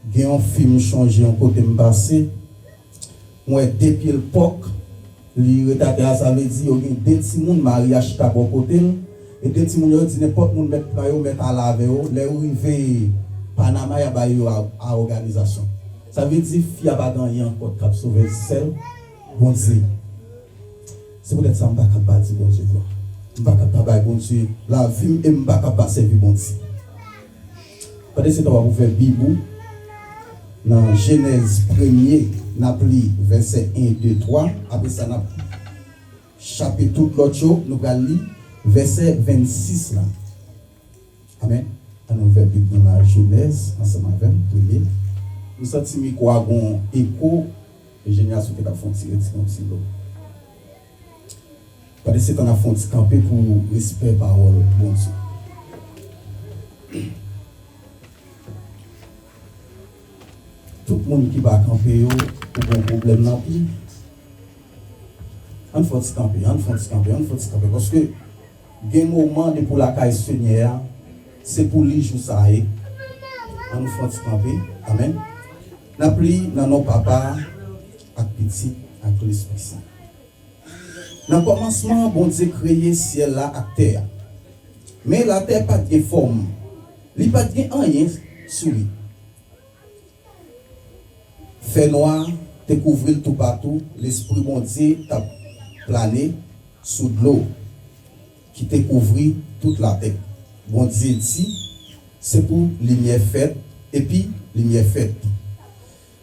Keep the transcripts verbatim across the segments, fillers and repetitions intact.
Gen yon fi m chonje yon kote m pase, m wè de pye l pòk, li ret atè a, sa vle di yo gen de timoun, mari a chita bò kote l, e de timoun yo di nenpòt moun mèt pran yo, mèt ale avè yo, lè yo rive Panama, y a ba yo a, a òganizasyon. Sa vle di fi a pa gen anyen ankò k ap sove l, sèl Bondye. Se poutèt sa m pa kab pa di Bondye glwa. M pa kab pa bay Bondye lavi m e m pa kab pa sèvi Bondye. Pandan se tan w ap ouvè Bib ou nan Jenèz premye, n ap li vèsè en, de, twa. Apre sa, n ap chape tout lòt yo. Nou pral li vèsè vennsis la. Amèn. Ann ouvè Bib nou nan Jenèz ansanm avè m, premye. M santi mikwo a gon eko. Enjenyè a, si w te ka fè yon ti retire yon ti lo. Pandan se tan, n ap fè yon ti kanpe pou respè pawòl Bondye. Tout moun ki pa kanpe yo, ou gen pwoblèm nan pi. Ann fè yon ti kanpe, ann fè yon ti kanpe, ann fè yon ti kanpe. Paske gen moman depi w lakay Senyè a, se pou li jou sa a ye. Ann fè yon ti kanpe. Amèn. N ap li nan non Papa a, ak Pitit, ak Lespri Sen. Nan kòmansman an, Bondye kreye syèl la ak tè a. Men latè pa t gen fòm, li pa t gen anyen sou li. Fènwa te kouvri l toupatou, Lespri Bondye t ap plane sou dlo ki te kouvri tout latè. Bondye di, "Se pou limyè fèt," epi limyè fèt.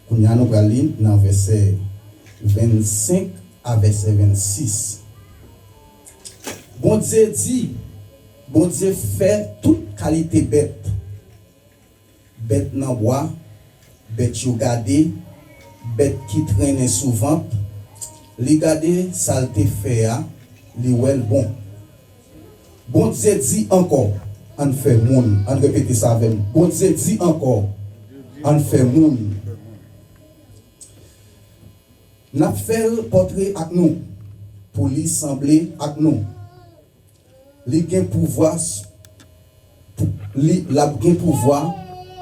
Kounye a, nou pral li nan vèsè vennsenk a vèsè vennsis. Bondye di, Bondye fè tout kalite bèt, bèt nan bwa, bèt yo gade, bèt ki trennen sou vant. Li gade sa l te fè a, li wè l bon. Bondye di ankò, "Ann fè moun." Ann repete sa avè m. Bondye di ankò, "Ann fè moun. N ap fè l pòtre ak nou, pou li sanble ak nou. Li gen pouvwa s-, pou, li, l ap gen pouvwa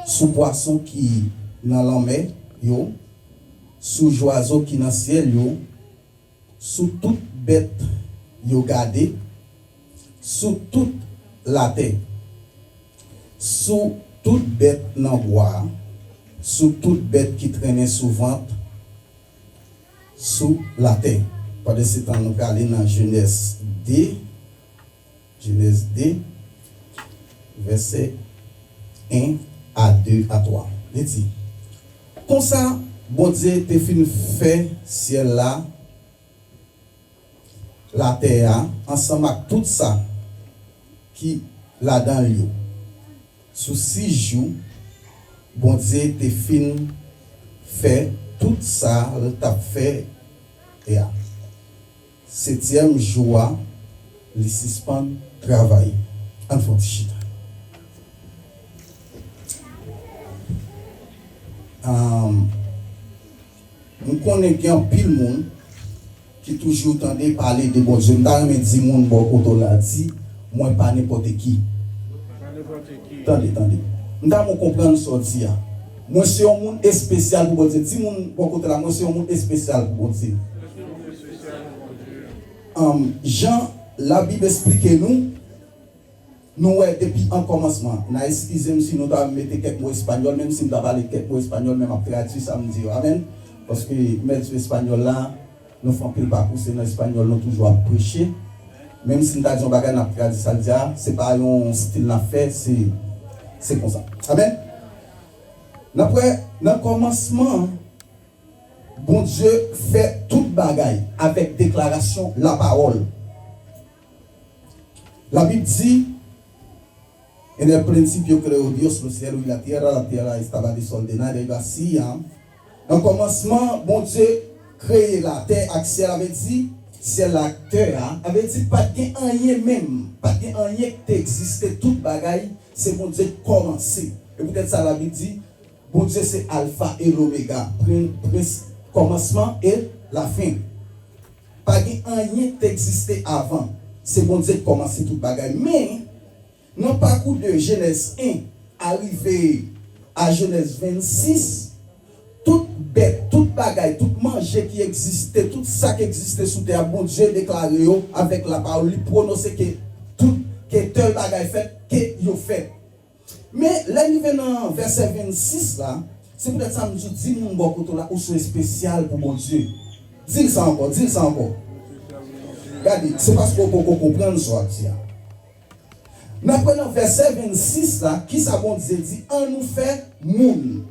sou pwason ki nan lanmè yo, sou zwazo ki nan syèl yo, sou tout bèt yo gade, sou tout latè, sou tout bèt nan bwa a, sou tout bèt ki trennen sou vant, sou latè." Pandan se tan, nou prale nan Jenèz de, Jenèz de, vèsè en a de a twa. Li di, "Konsa, Bondye te fin fè syèl la, latè a, ansanm ak tout sa ki ladan l yo. Sou sis jou, Bondye te fin fè tout sa l t ap fè a. Setyèm jou a, li sispann travay." Ann fè yon ti chita. Ahn, m konnen gen anpil moun ki toujou tande pale de Bondye. M ta renmen di moun bò kote w la, di, "Mwen pa nenpòt ki." Pa nenpòt ki. Tande, tande. M ta renmen w konprann sa w di a. "Mwen se yon moun espesyal pou Bondye." Di moun bò kote w la, "Mwen se yon moun espesyal pou Bondye." Espesyal pou Bondye. Ahn, jan Labib esplike nou, nou wè depi an kòmansman, n a eskize m si nou ta mete kèk mo espanyòl, menm si m ta pale kèk mo espanyòl, men m ap tradui sa m di yo. Amèn. Paske mèt espanyòl la, nou fè anpil pakou, se nan espanyòl nou toujou ap preche. Menm si n ta di yon bagay, n ap tradui sa l di a, se pa yon stil n ap fè, se, se konsa. Amèn. N ap wè, nan kòmansman, Bondye fè tout bagay avèk deklarasyon lapawòl. Labib di, "En el principio creó Dios los cielos y la tierra, la tierra estaba desordenada y vacía." Nan kòmansman, Bondye kreye latè ak syèl, avè di, syèl la ak tè a, avè di, pa t gen anyen menm, pa t gen anyen ki te egziste, tout bagay, se Bondye k kòmanse. E poutèt sa, Labib di, Bondye se Alfa e Lomega, pren-, prens-, kòmansman e lafen. Pa gen anyen ki te egziste avan. Se Bondye ki kòmanse tout bagay. Men, nan pakou de Jenèz en a rive a Jenèz vennsis, tout bèt, tout bagay, tout manje ki egziste, tout sa k egziste sou tè a, Bondye deklare yo avèk lapawòl. Li pwononse ke tout, ke tèl bagay fèt, ke yo fèt. Men, lè n rive nan vèsè vennsis la, se poutèt sa m di w, di moun bò kote w la, ou se yon espesyal pou Bondye. Di l sa ankò, di l sa ankò. Gade, se paske w poko konprann sa w ap di a. N ap wè nan vèsè vennsis la, kisa Bondye di? Annou fè moun.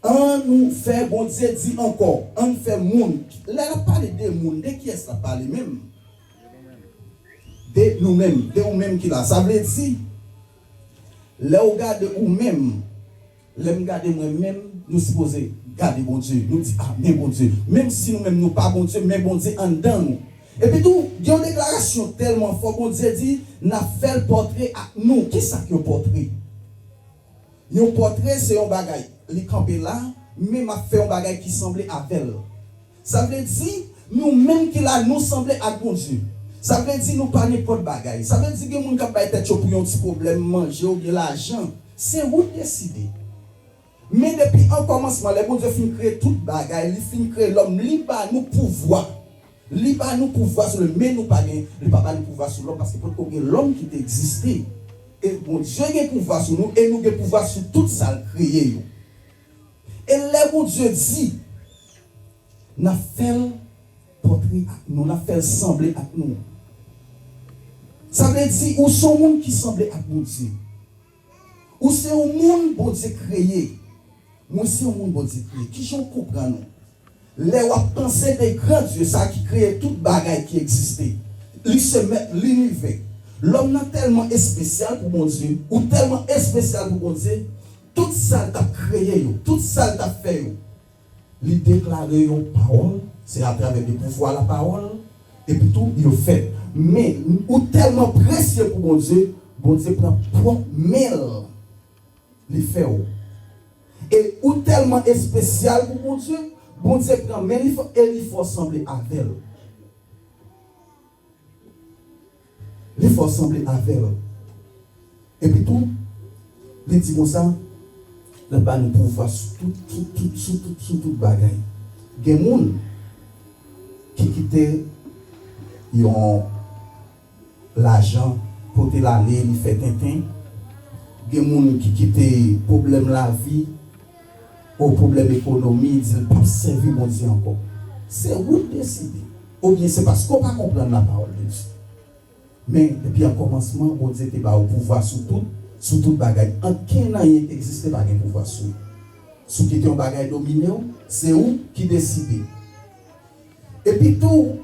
Annou fè, Bondye di ankò, ann fè moun. Lè l ap pale de moun, de kiyès l ap pale menm? De nou menm, de ou menm ki la. Sa vle di, lè w gade ou menm, lè m gade mwen menm, nou sipoze gade Bondye. Nou di, "A, men Bondye." Menm si nou menm nou pa Bondye, men Bondye anndan nou. Epi tou, gen yon deklarasyon tèlman fò, Bondye di, "N ap fè l pòtre ak nou." Kisa k yon pòtre? Yon pòtre se yon bagay, li kanpe la, men m ap fè yon bagay ki sanble avè l. Sa vle di, nou menm ki la, nou sanble ak Bondye. Sa vle di, nou pa nenpòt bagay. Sa vle di, gen moun k ap bay tèt yo pou yon ti pwoblèm manje oubyen lajan. Se ou k deside. Men depi an kòmansman, lè Bondye fin kreye tout bagay, li fin kreye lòm, li ba nou pouvwa. Li ba nou pouvwa sou lòm, men nou pa gen, li pa ba nou pouvwa sou lòm, paske potko gen lòm ki te egziste. E Bondye gen pouvwa sou nou, e nou gen pouvwa sou tout sa l kreye yo. E lè Bondye di, "N ap fè l pòtre ak nou, n ap fè l sanble ak nou." Sa vle di, ou se yon moun ki sanble ak Bondye. Ou se yon moun Bondye kreye. Mwen se yon moun Bondye kreye. Kijan w konprann ou? Lè w ap panse de gran Dye sa a ki kreye tout bagay ki egziste, li se mèt linivè. Lòm nan tèlman espesyal pou Bondye, ou tèlman espesyal pou Bondye, tout sa l t ap kreye yo, tout sa l t ap fè yo, li deklare yon pawòl, se atravè de pouvwa lapawòl, epi tou yo fèt. Men, ou tèlman presye pou Bondye, Bondye pran pwòp men l, li fè w. E ou tèlman espesyal pou Bondye, Bondye pran men li fè w e li fè w sanble avè l. Li fè w sanble avè l. Epi tou, li di konsa, l ap ba nou pouvwa sou tout, tout, tout, sou tout, sou tout bagay. Gen moun ki kite yon lajan pote l ale, li fè tenten. Gen moun ki kite pwoblèm lavi, o pwoblèm ekonomi, di l p ap sèvi Bondye ankò. Se ou k deside. Oubyen se paske w pa konprann lapawòl de Dye. Men, depi an kòmansman, Bondye te ba w pouvwa sou tout, sou tout bagay. Ankenn anyen k egziste pa gen pouvwa sou ou. Si w kite yon bagay domine w, se ou ki deside. Epi tou,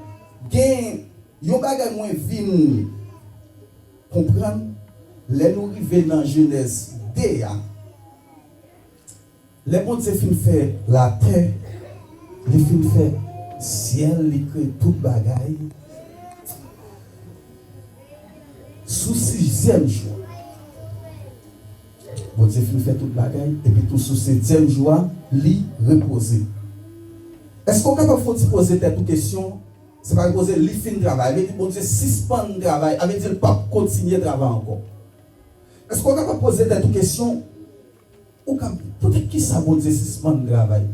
gen yon bagay mwen vin konprann lè nou rive nan Jenèz de a. Lè Bondye fin fè latè, li fin fè syèl, li kreye tout bagay. Sou sizyèm jou a, Bondye fin fè tout bagay, epi tou sou setyèm jou a, li repoze. Èske w kapab fè yon ti poze tèt ou kesyon? Se pa repoze, li fin travay. Vle di Bondye sispann travay. A vle di l p ap kontinye travay ankò. Èske w kapab poze tèt ou kesyon? Ou ka, poutèt kisa Bondye sispann travay?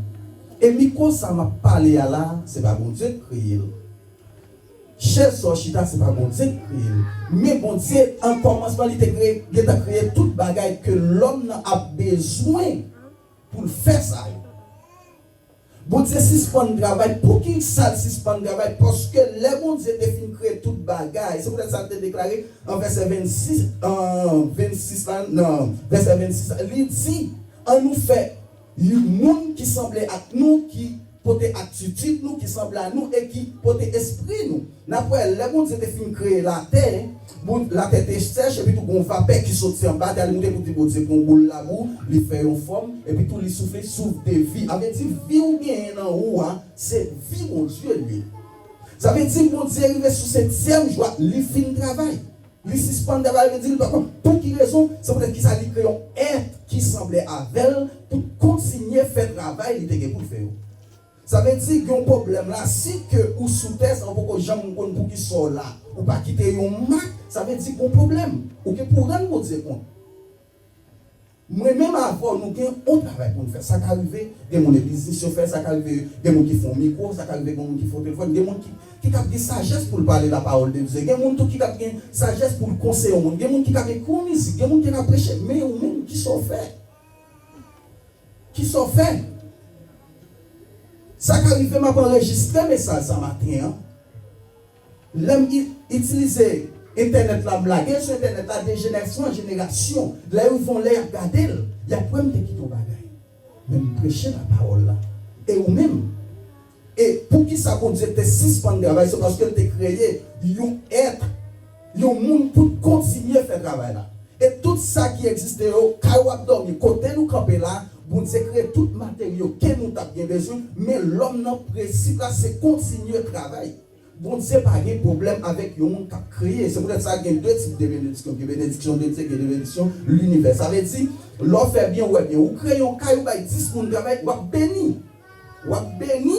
E mikwo sa m ap pale a la, se pa Bondye k kreye l. Chèz sa w chita, se pa Bondye k kreye l. Men Bondye, an kòmansman, li te kreye, gentan kreye tout bagay ke lòm nan ap bezwen pou l fè sa yo. Bondye sispann travay. Poukisa l sispann travay? Paske lè Bondye te fin kreye tout bagay, se poutèt sa l te deklare an vèsè vennsis, an vennsis la, nan vèsè vennsis la, li di, "Annou fè moun ki sanble ak nou, ki pote atitid nou, ki sanble a nou e ki pote espri nou." N ap wè, lè Bondye te fin kreye latè, Bon, latè te sèch, epi tou gon vapè ki soti anba tè a, li moute pou di Bondye pran yon boul labou, li fè yon fòm, epi tou li soufle souf de vi. A vle di, vi ou genyen nan ou a, se vi Bondye li ye. Sa vle di, Bondye rive sou setyèm jou a, li fin travay. Li sispann travay, vle di, li pa konn pou ki rezon, se poutèt kisa li kreye yon èt ki sanble avè l pou kontinye fè travay li te gen pou l fè yo. Sa vle di gen yon pwoblèm la. Si ke ou sou tè sa, ou poko janm konn poukisa w la, ou pa kite yon mak, sa vle di gen yon pwoblèm. Ou gen pou rann Bondye kont. Mwen menm avè w, nou gen yon travay pou n fè. Sa ka rive, gen moun e biznis yo fè, sa ka rive, gen moun ki fè yon mikwo, sa ka rive, gen moun ki fè yon telefòn, gen moun ki, ki kab gen sajès pou l pale la parole de Dieu, gen moun tou ki kab gen sajès pou l konseye yon moun, gen moun ki kab ekri yon mizik, gen moun ki kab preche, men ou menm, kisa w fè? Kisa w fè? Sa ka rive m ap anrejistre mesaj sa maten an. Lè m i- itilize entènèt la, m lage l sou entènèt la, de jenerasyon an jenerasyon, lè yo rive yon lè y ap gade l, y ap wè m te kite yon bagay. Men m preche lapawòl la. E ou menm? E poukisa Bondye te sispann travay? Se paske l te kreye yon èt, yon moun pou l kontinye fè travay la. E tout sa ki egziste yo, kay w ap dòmi, kote nou kanpe la, Bondye kreye tout materyo ke nou t ap gen bezwen, men lòm nan prensip la se kontinye travay. Bondye pa gen pwoblèm avèk yon moun k ap kreye. Se poutèt sa gen de tip de benediksyon. Gen benediksyon de Dye, gen benediksyon linivè. Sa vle di, lè w fè byen, ou wè byen. Ou kreye yon kay, ou bay dis moun travay, w ap beni. W ap beni,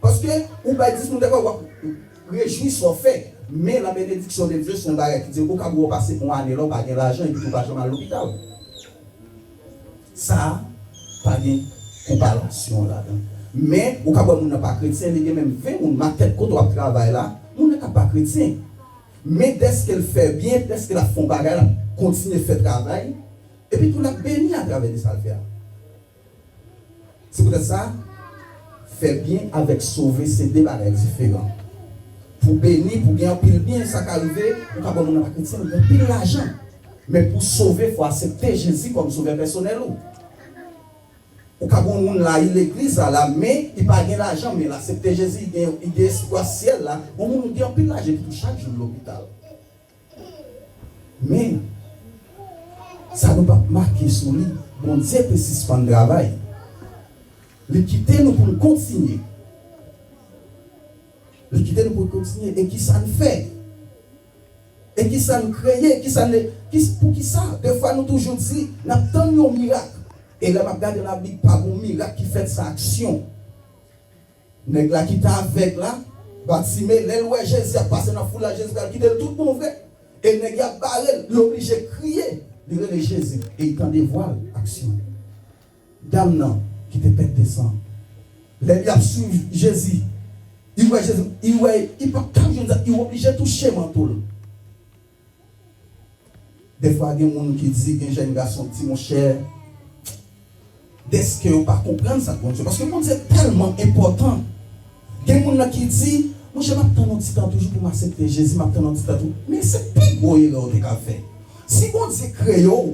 paske ou bay dis moun travay, w ap rejwi sa w fè. Men la benediksyon de Dye, se yon bagay ki di, ou ka wè w pase yon ane la, ou pa gen lajan, epi tou ou pa janm al lopital. Sa a pa gen konparasyon ladan. Men, ou ka wè moun nan pa kretyen, li gen menm ven moun, makèt kote w ap travay la, moun nan ka pa kretyen. Men dèske l fè byen, dèske l ap fè yon bagay, l ap kontinye fè travay, epi tou l ap beni atravè de sa l fè a. Se poutèt sa, fè byen avèk sove se de bagay diferan. Pou beni, pou gen anpil byen, sa ka rive, ou ka wè moun nan pa kretyen, li gen anpil lajan. Men pou sove, fò aksepte Jezi kòm sovè pèsonèl ou. Ou ka wè yon moun la, li legliz la, la, men li pa gen lajan, men l aksepte Jezi, li gen, li gen espwa syèl la. Yon moun ki gen anpil lajan, ki tou chak jou lopital. Men, sa nou p ap make sou li, Bondye te sispann travay. Li kite nou pou n kontinye. Li kite nou pou n kontinye. E kisa n fè? E kisa n kreye? Kisa n, ki, poukisa? Defwa nou toujou di, n ap tann yon mirak. E lè m ap gade Labib, pa gen yon mirak ki fèt san aksyon. Nèg la ki te avèg la, Batime, lè l wè Jezi ap pase nan foul la, Jezi pral kite l tout bon vre. E nèg y ap bare l, li oblije kriye. Li rele Jezi e li tande vwa l, aksyon. Dam nan ki te pèt de san, lè li ap swiv Jezi, li wè Jezi, li wè li p ap ka jwenn zam, li oblije touche manto l. Defwa gen moun ki di, gen jèn gason ki di, monchè, dèske yo pa konprann sa k Bondye, paske Bondye tèlman enpòtan. Gen moun nan ki di, monchè, m ap tann yon ti tan toujou pou m aksepte Jezi, m ap tann yon ti tan toujou. Men se pi gwo erè w te ka fè. Si Bondye kreye w,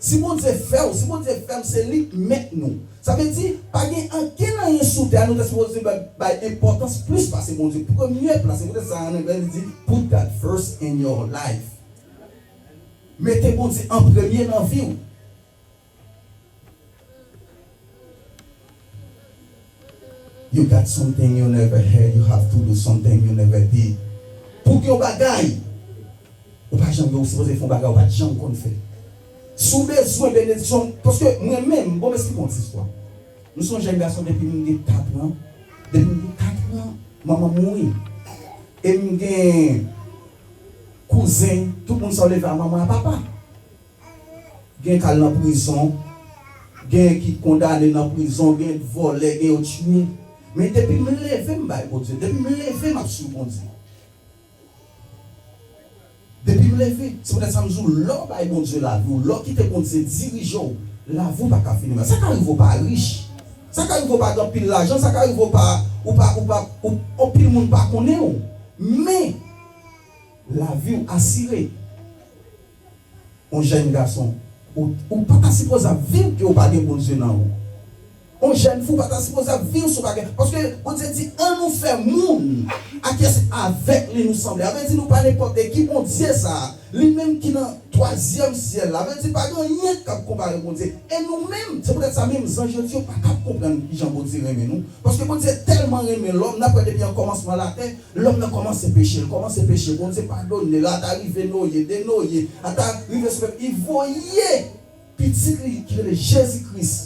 si Bondye fè w, si Bondye fè m, se li k mèt nou. Sa vle di, pa gen ankenn anyen sou tè a nou ta sipoze bay, bay enpòtans plis pase Bondye. Premye plas, se poutèt sa an anglè li di, put God first in your life. Mete Bondye an premye nan vi w. You got something you never had, you have to do something you never did. Pou gen yon bagay, ou pa janm gen, ou sipoze fè yon bagay ou pa t janm konn fè. Si w bezwen benediksyon, paske mwen menm, bon, m esplike yon ti istwa. M se yon jèn gason depi m gen kat an. Depi m gen kat an, manman m mouri. E m gen kouzen, tout moun sa w leve a manman, a papa. Gen k al nan prizon, gen ki kondane nan prizon, gen vòlè, gen yo tiye. Men depi m leve, m bay Bondye. Depi m leve, m ap swiv Bondye. Depi m leve, se poutèt sa m di w, lè w bay Bondye lavi w, lè w kite Bondye dirije w, lavi w pa ka fini mal. Sa ka rive w pa rich, sa ka rive w pa gen anpil lajan, sa ka rive w pa, ou pa, ou pa, ou, anpil moun pa konnen w. Men, lavi w asire. Yon jèn gason, ou, ou pa ta sipoze ap viv ke w pa gen Bondye nan ou. Yon jèn fi, w pa ta sipoze ap viv si w pa gen, paske Bondye di, ann nou fè moun a kiès avèk li nou sanble. Sa vle di nou pa nenpòt e ki Bondye sa a, li menm ki nan twazyèm syèl la. Sa vle di pa gen anyen k ap konpare Bondye. E nou menm, se poutèt sa menm zanj yo di yo pa kab konprann kijan Bondye renmen nou. Paske Bondye tèlman renmen lòm, n ap wè depi an kòmansman latè, lòm nan kòmanse peche, l kòmanse peche, Bondye padone l, ata rive Noye, de Noye, ata rive sou pèp, li voye pitit li ki rele Jezi Kris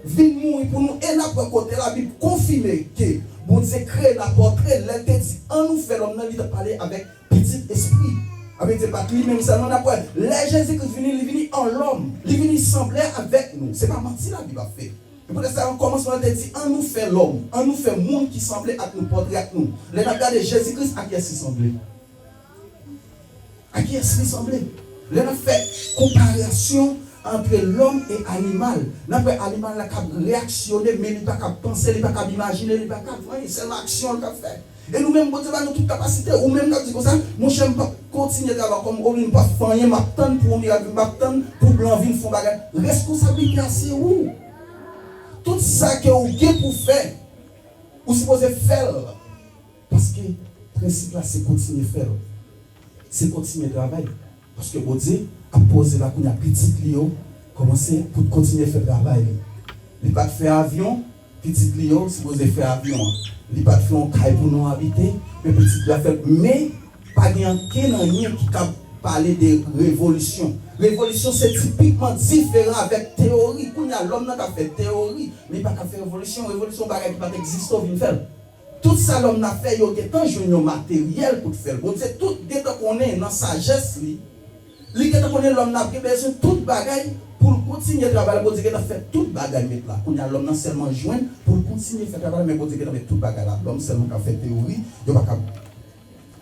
vin mouri pou nou, e n ap wè kote Labib konfime ke Bondye kreye n a pòtre l, lè l te di, ann nou fè lòm nan, li t ap pale avèk pitit espri. Sa vle di, se pa t li menm sèlman n ap wè. Lè Jezi Kris vini, li vini an lòm. Li vini sanble avèk nou. Se pa manti Labib ap fè. E poutèt sa, nan kòmansman, l te di, ann nou fè lòm, ann nou fè moun ki sanble ak nou, pòtre ak nou. Lè n ap gade Jezi Kris, a kiyès li sanble? A kiyès li sanble? Lè n ap fè konparasyon ant lòm e animal, n ap wè animal la kab reyaksyone, men li pa kab panse, li pa kab imajine, li pa kab fè anyen, sèlman aksyon l kab fè. E nou menm, Bondye ba nou tout kapasite. Ou menm k ap di konsa, monchè, m p ap kontinye travay ankò, m, oubyen m p ap fè anyen, m ap tann pou yon mirak, m ap tann pou blan vin fè yon bagay. Responsablite a se ou. Tout sa ke ou gen pou fè, ou sipoze fè l. Paske prensip la se kontinye fè l. Se kontinye travay. Paske Bondye ap poze la kounye a pitit li yo, kòmanse pou kontinye fè travay li. Li pa t fè avyon, pitit li yo sipoze fè avyon an. Li pa t fè yon kay pou nou abite, men pitit li a fè l. Men pa gen ankenn anyen ki kab pale de revolisyon. Revolisyon se tipikman diferan avèk teyori. Kounye a lòm nan ka fè teyori, men li pa ka fè revolisyon. Revolisyon bagay ki pa t egziste w vin fè l. Tout sa lòm nan ap fè, yo gentan jwenn yon materyèl pou t fè l. Bondye tout gentan konnen nan sajès li, li gentan konnen lòm nan ap gen bezwen tout bagay pou l kontinye travay la. Bondye gentan fè tout bagay met la. Kounye a lòm nan sèlman jwenn pou l kontinye fè travay la, men Bondye gentan met tout bagay la. Lòm sèlman ka fè teyori, yo pa ka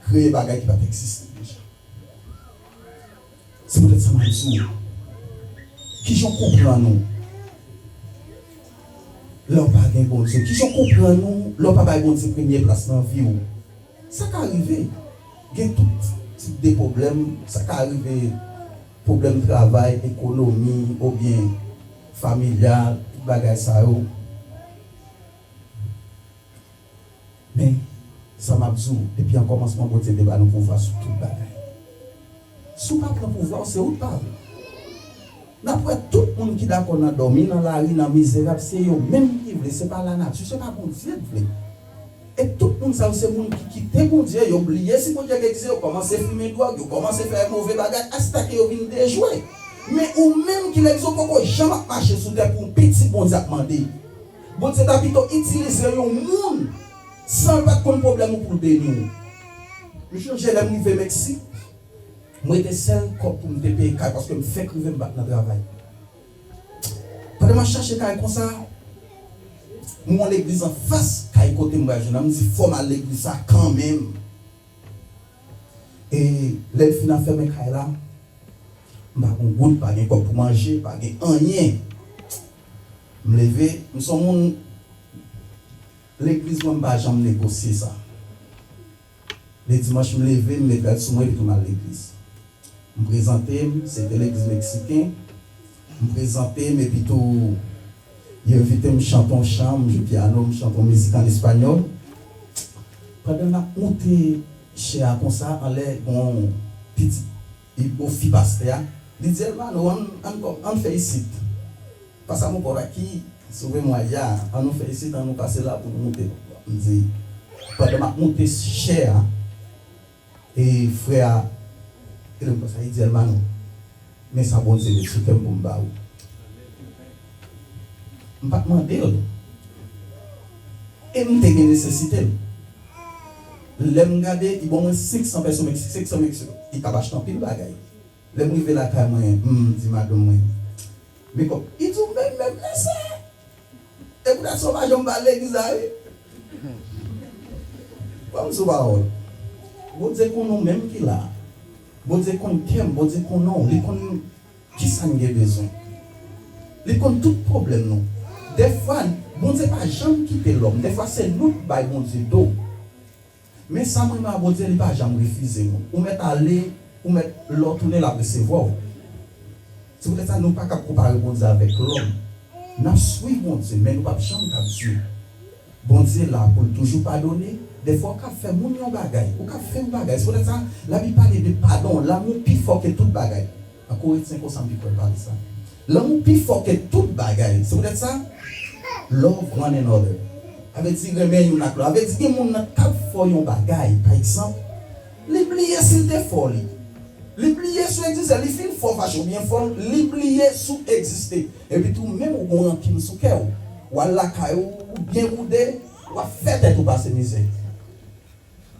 kreye bagay ki pa t egziste deja. Se poutèt sa m ap di w, kijan w konprann ou lè w pa gen Bondye? Kijan w konprann ou lè w pa bay Bondye premye plas nan vi w? Sa ka rive. Gen tout tip de pwoblèm. Sa ka rive pwoblèm travay, ekonomi, oubyen familyal, tout bagay sa yo. Men, sa m ap di w, depi an kòmansman, Bondye te ba nou pouvwa sou tout bagay. Si w pa pran pouvwa w, se ou k pa vle. N ap wè tout moun ki dakò nan dòmi nan lari, nan mizerab, se yo menm ki vle, se pa lanati, se pa Bondye k vle. E tout moun sa yo se moun ki kite Bondye, yo bliye si Bondye egziste, yo kòmanse fimen dwòg, yo kòmanse fè move bagay, astake yo vin dejwe. Men ou menm ki legliz ou poko janm ap mache sou tè pou yon pitit Bondye ap mande. Bondye ta pito itilize yon moun san l pa t konn pwoblèm ou pou l beni w. M chonje lè m rive Meksik, m rete sèl kòb pou m te peye kay paske m fèk rive m pa t nan travay. Pandan m ap chache kay konsa, m wè yon legliz anfas kay kote m pral jwenn nan. M di fò m al legliz sa kanmenm. E lè l fin ap fèmen kay la, m pa gen goud, pa gen kòb pou manje, pa gen anyen. M leve, m se yon moun, legliz mwen m pa janm negosye sa. Le dimanch m leve, m met rad sou mwen epi tou m al legliz. M prezante m, se te legliz meksiken. M prezante m epi tou yo envite m chante yon chan, m jwe pyano, m chante yon mizik an espanyòl. Pandan n ap moute chè a konsa, anlè gen yon pitit, li bo fi pastè a. Li di, Elmano, ann, ann, ann fè isit. Pasa mwen pa ki sove mwen ya, ann nou fè isit, ann nou pase la pou nou moute. M di, pandan m ap moute chè a, e frè a, e lè m konsa, li di, Elmano, men sa Bondye met sou kè m pou m ba ou. M pa t mande l. E m te gen nesesite l. Lè m gade, li ban mwen senk san pèso Meksik, senk san Meksik, li kab achte anpil bagay. Lè m rive lakay mwen, m di madanm mwen, men kòb, li di w menm, menm mesye. E poutèt sa w pa janm ba l legliz la, wi. Ban m sou pawòl. Bondye konn ou menm ki la. Bondye konn kè m, Bondye konn non w, li konn kisa n gen bezwen. Li konn tout pwoblèm nou. Dèfwa, Bondye pa janm kite lòm. Dèfwa, se nou k bay Bondye do. Men sa m renmen a Bondye, li pa janm refize moun. Ou mèt ale, ou mèt lè w tounen, l ap resevwa w. Se poutèt sa nou pa kab konpare Bondye avèk lòm. N ap swiv Bondye, men nou p ap janm kab di Bondye la pou l toujou padone. Dèfwa, ou kab fè moun yon bagay, ou kab fè yon bagay. Se poutèt sa, Labib pale de padon, lanmou pi fò ke tout bagay. An Korentyen konsa m pi kwè l pale sa. Lanmou pi fò ke tout bagay. Se poutèt sa, love one another. Sa vle di renmen youn ak lòt. Sa vle di gen moun nan k ap fè w yon bagay, pa egzanp, li bliye si l te fè w li. Li bliye si w egziste, li fin fè w fache oubyen fè w, li bliye si w egziste. Epi tou menm ou gen yon rankin sou kè w. W al lakay ou, ou byen boude, w ap fè tèt ou pase mizè.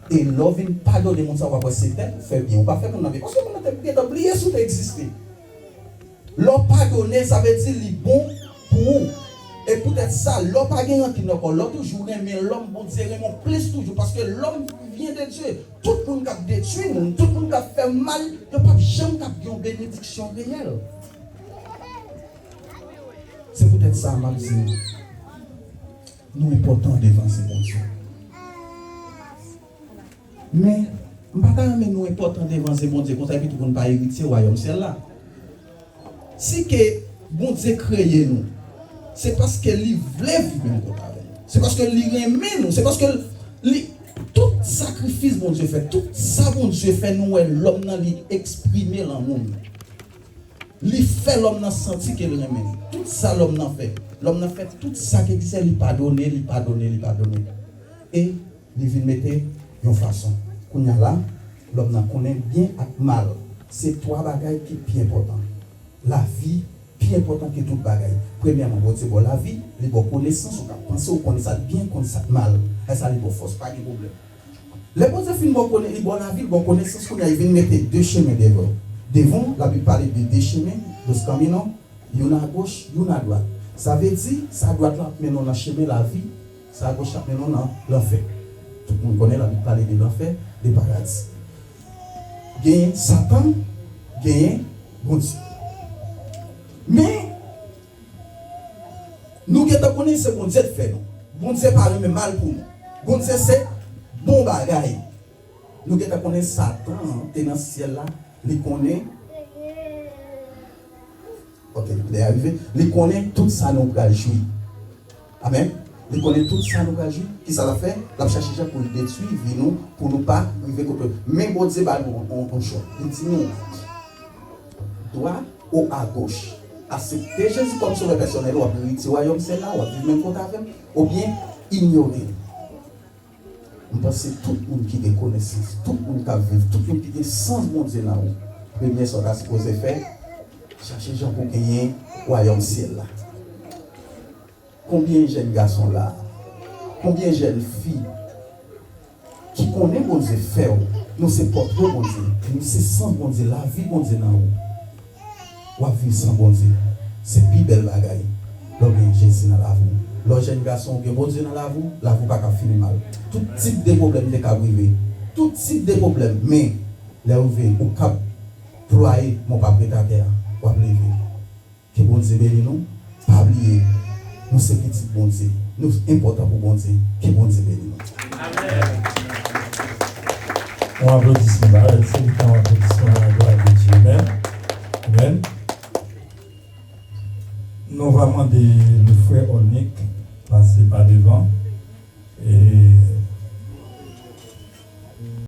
E lè w vin padone moun sa, w ap wè se tèt ou fè byen. Ou pa fè moun nan byen. Paske moun nan te gentan bliye si w te egziste. Lè w padone, sa vle di li bon pou ou. E poutèt sa, lè w pa gen rankin nan kò w, lè w toujou renmen lòm, Bondye renmen w plis toujou. Paske lòm vyen de Dye. Tout moun k ap detwi moun, tout moun k ap fè mal, yo p ap janm k ap gen yon benediksyon reyèl. Se poutèt sa, m ap di nou, nou enpòtan devan zye Bondye. Men, m pa ta renmen nou enpòtan devan zye Bondye konsa epi tou pou n pa eritye wayòm syèl la. Si ke Bondye kreye nou, se paske li vle viv menm kot avè nou. Se paske li renmen nou. Se paske li, tout sakrifis Bondye fè, tout sa Bondye fè, nou wè lòm nan li eksprime lanmou l. Li fè lòm nan santi ke l renmen l. Tout sa lòm nan fè, lòm nan fè tout sa ki egziste, li padone, li padone, li padone. E li vin mete yon fason. Kounye a la, lòm nan konnen byen ak mal. Se twa bagay ki pi enpòtan. Lavi pi enpòtan ke tout bagay. Premyèman, Bondye ba w lavi, li ba w konesans, ou ka panse, ou konn sa k byen, konn sa k mal. Lè sa li ba w fòs, pa gen pwoblèm. Lè Bondye fin ba w kone-, li ba w lavi, li ba w konesans, kounye a li vin mete de chemen devan w. Devan w, Labib pale de de chemen, dos caminos, youn agoch, youn adwat. Sa vle di, sa dwat la ap mennen w nan chemen lavi, sa agoch la ap mennen w nan lanfè. Tout moun konnen Labib pale de lanfè, de paradi. Genyen Satan, genyen Bondye. Men, nou gentan konnen se Bondye k fè nou. Bondye pa renmen mal pou nou. Bondye se bon bagay. Nou gentan konnen Satan an te nan syèl la, li konnen. Ok, lè a rive, li konnen tout sa nou pral jwi. Amèn. Li konnen tout sa nou pral jwi. Kisa l ap fè? L ap chache jan pou l detwi vi nou, pou nou pa rive kote. Men Bondye ba nou yon, yon, yon chwa. Li di nou, dwat ou agoch. Aksepte Jezi kòm sovè pèsonèl, w ap eritye wayòm syèl la, w ap viv menm kot avè m, oubyen inyore l. M panse tout moun ki gen konesans, tout moun k ap viv, tout moun ki gen sans Bondye nan ou, premye sa w ta sipoze fè, chache jan pou w genyen wayòm syèl la. Konbyen jèn gason la a? Konbyen jèn fi ki konnen Bondye fè w? Nou se pòtre Bondye. Nou se sans Bondye, lavi Bondye nan ou. W ap viv san Bondye. Se pi bèl bagay lè w gen Jezi nan lavi w. Lè w jèn gason, ou gen Bondye nan lavi w, lavi w pa ka fini mal. Tout tip de pwoblèm te ka rive. Tout tip de pwoblèm. Men, lè w rive, ou kab plwaye, men w p ap ret atè a. W ap leve. Ke Bondye beni nou. Pa bliye, nou se pitit Bondye. Nou enpòtan pou Bondye. Ke Bondye beni nou. Yon aplodisman, ba, se yon aplodisman à la gloire de Dieu. Amen. Amen. Nou va mande le frè Olnick pase pa devan. E